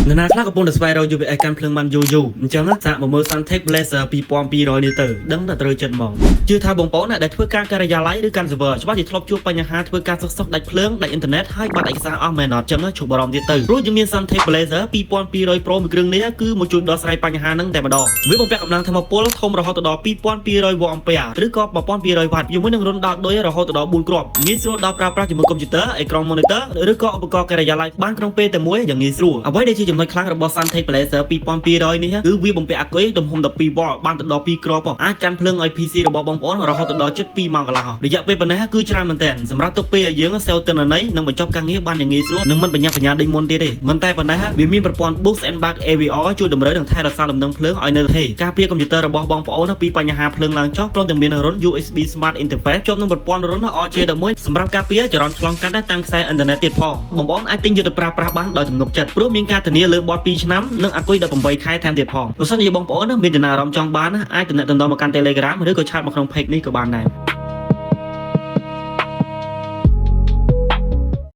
នរណាខ្លះកំពុងតែស្វែងរក UPS កាន់ភ្លើងបានយូរយូរអញ្ចឹងសាកមកមើល Suntech Blazer 2200នេះទៅដឹងតែត្រូវចិត្តហ្មងជឿថាបងប្អូនណាដែលធ្វើការការិយាល័យឬកាន់ server ច្បាស់ជាធ្លាប់ជួបបញ្ហាធ្វើការសុកសុកដាច់ភ្លើងដាច់អ៊ីនធឺណិតហើយបាត់ឯកសារអស់មែនអត់ចឹងឈប់បារម្ភទៀតទៅព្រោះយើងមាន Suntech Blazer 2200 Pro មួយគ្រឿងនេះគឺមកជួយដោះស្រាយបញ្ហាហ្នឹងតែម្ដងវាបំពាក់កម្លាំងថាមពលធំរហូតដល់2200វ៉ាត់អំពែឬក៏1200វ៉ាត់ជាមួយនឹងរន្ធដោតឌុយរហូតដល់4គ្រាប់ងាយស្រួលដល់ប្រើប្រាស់ជាមួយកុំព្យូទ័រអេក្រង់ monitor ឬក៏ឧបករណ៍ការិយាល័យបានក្នុងពេលតែមួយយ៉ាងងាយស្រួលអ្វីដែលជាចំណុចខ្លាំងរបស់ Suntech Blazer 2200នេះគឺវាបំពាក់អាគុយទំហំ12វ៉ុលបានទៅដល់2គ្រាប់អាចកាន់ភ្លើងឲ្យ PC របស់បងប្អូនរហូតដល់ជិត2ម៉ោងកន្លះរយៈពេលប៉ុណ្ណេះគឺច្រើនមែនទែនសម្រាប់ទុកពេលឲ្យយើងសេវទិន្នន័យនិងបញ្ចប់ការងារបានយ៉ាងងាយស្រួលនិងមិនប្រញាប់ប្រញាល់ដូចមុនទៀតទេមិនតែប៉ុណ្ណេះវាមានប្រព័ន្ធ Boost and Buck AVR ជួយតម្រូវនិងថែរក្សាលំនឹងភ្លើងឲ្យនៅថេរការពារកុំព្យូទ័ររបស់បងប្អូនពីបញ្ហាភ្លើងឡើងចុះព្រមទាំងមានរន្ធ USB Smart Interface ជាប់នឹងប្រព័ន្ធរន្ធ RJ11 សម្រាប់ការពារចរន្តឆ្លងកាត់តាមខ្សែអ៊ីនធឺណិតទៀតផងបងប្អូនអាចទិញយកទៅប្រើប្រាស់បានដោយទំនុកចិត្តព្រោះមានការធានាលើបទ2ឆ្នាំនិងអាគុយ18ខែថែមទៀតផងបើសិនជាបងប្អូនមានចំណារអារម្មណ៍ចង់បានអាចទំនាក់ទំនងមកកាន់ Telegram ឬក៏chat មកក្នុង page នេះក៏បានដែរ។